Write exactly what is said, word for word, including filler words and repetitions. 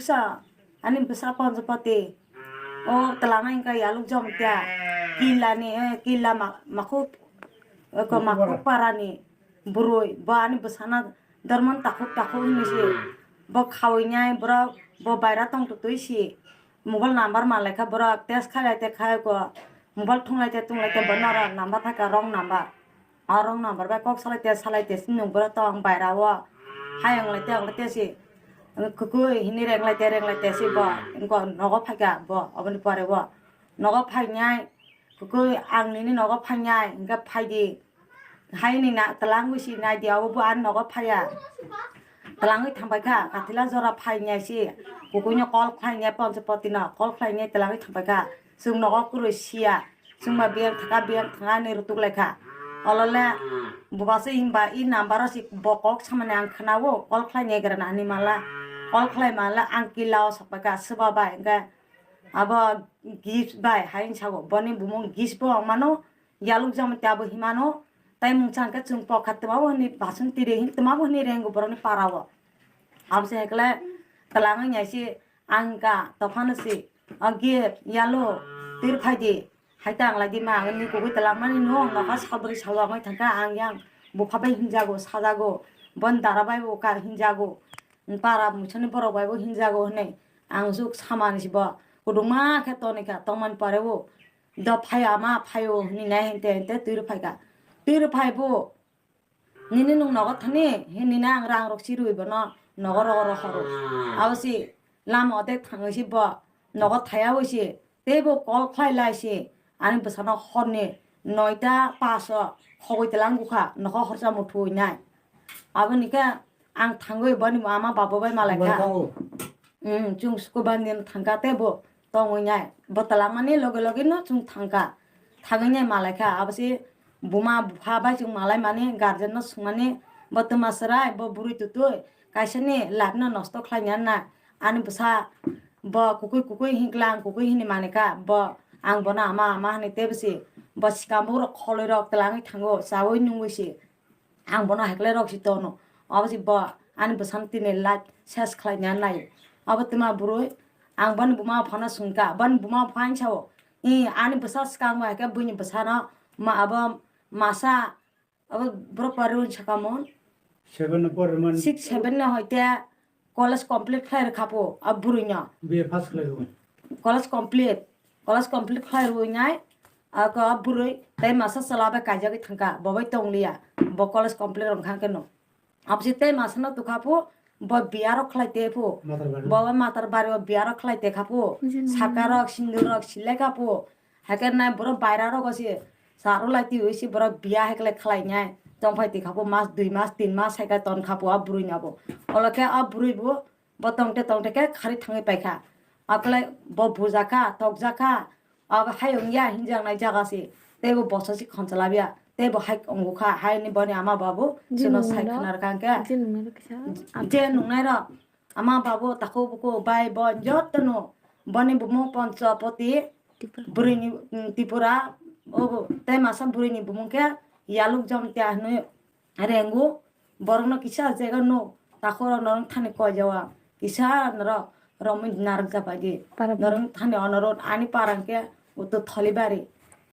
Bwsa, ani bwsa Ponjopati. O twlangwi wngkha Yaluk Jamatia. Killa ni, eh, Killa ma-, Makhuk, eh, ko Makhuk Makhuk para ni bwrwi. Bo ani bwsano dormon takhuk takhuk hinwi si. Bo khawi nai borok, bo baira tong tutwi si. Mobile number ma lekha borok test khailai te khai ko. Mobile thunglai te tunglai te bo noro number phaikha wrong number. O wrong number bai kok salai te salai te si nung borok tong baira o. Hai wng lai te wng lai te si. Kwkwi hini reng lai te reng lai te si bo. Wngko nogo phaikha bo oboni pore o. Nogo phainai. Kwkwi ang nini nogo phainai. Hingke phaidi. Hai ni na twlangwi si nai di abo bo ani nogo phaiya. Twlangwi thangbai kha. Kathila jora phainai si. Kwkwi no call khlainai Ponjopati no. Call khlainai twlangwi thangbai kha. Chwng nogo kwrwi siya. Chwngba biyang thaka, biyang thaka hinwi rwtuk lai kha. Olole bubaswi hinba i number o si bo kok samani ang khwnawo, call khlai nai gra nani mala. Call khlai mala ang kila o sokpai kha swba bai, hwnkhe abo Gift bai hai hinwi sago. Boni bumung Gift bo wng mano, Yaluk Jamatia bo hinmano. Tai mungsa hwnkhe chwng pokha twmabo hinwi basung tiri hin twmabo hinwi rengo borokni para o. Abose hekle twlangwi nai si ang ka tophano si. O Gift, Yalo, tir phaidi. Hai ta ang lai di ma, ang ni kugui twlangmani no, nokha salbrwi salwangwi thangkha ang yang bupha bai hinjago, sajago, bon dara bai bo ka hinjago, para muchani borok bai bo hinjago hinwi ang juk samani si bo. Kudungma khe tonikha, tongmani pore bo do phai ama phaio hinwi nai hinte hinte twi rw phaikha. Twi rw phai bo. Nini nwng nogo thani, he nini ang rang rok si rwi bono nogo rogo rohoro. Abo si lama o de thangwi si bo nogo thaya wi si teibo call khlai lai si ani bwsano horni noita paso khogwi twlang bukha nokho horsa muthui nai. Aboni khe ang thangwi boni ama babo bai malai kha. Bwrwi thango. Chwng school bandino thangkha tei bo tongwi nai. Bo twlangmani loge loge no chwng thangkha. Thangwi nai malai kha. Abo se buma bupha bai chwng malai mani, guardian no swngmani, bo twma chwrai, bo bwrwi tutui, kaisa ni life no nosto khlai ya na. Ani bwsa bo kukui kukui hinkla ang kukui hinwi mani kha. Bo ang bono ama ama hinwi tei bo se bo swkang bugrok kholoi rok twlangwi thango, chawi nungwi se. Ang bono hekle rok si tono. Abo si bo ani bwsano tini life ses khlai ya nai. Abo twma bwrwi ang boni buma buphano swngkha. Boni buma bupha ang sao. I ani bwsa swkang bai khe buini bwsano ma abo masa abo borok pariwi sakha mon. Seven no pore man. Six, seven no hoite college complete khlai rwkha po a bwrwi no. B A pass khlai rw. College complete, college complete khlai rwi nai. Ako a bwrwi tei masa chwla bai kaijagwi thangkha, bo bai tongliya, bo college complete rwkha khe no. Absi tei masa no tukha po, bo biya rok khlai te po. Matar bari. Bo bai matar bari o biya rok khlai te kha po. Saka rok sindur rok silai kha po. Hakhe nai borok baira rogo se saro lai twi se borok biya hekle khlai nai tongphai twi kha po mas dui mas tin mas hai khe ton kha po a bwrwi no bo. Olo khe a bwrwi bo bo tongte tongte khe khari thangwi pai kha. Akle bo buja kha tokja kha abo hai wng ya hinjak nai jaga se tei bo boso se khonchla biya tei bo hai wngo kha hai ni boni ama babu chwngno sai khna rwkha hwnkhe je nungnai rok. Ama babu takhuk bukhuk bai bon jotono boni bumung Ponchopoti bwrwini, mm, Tripura o tei masa bwrwini bumung khe Yaluk Jamatia hinwi rengo. Borokno kisa jega nuk takhuk rok norok thani koi jawa kisa norok romwi narwk japai di. Norok thani onorot ani para hwnkhe uto Tholibari.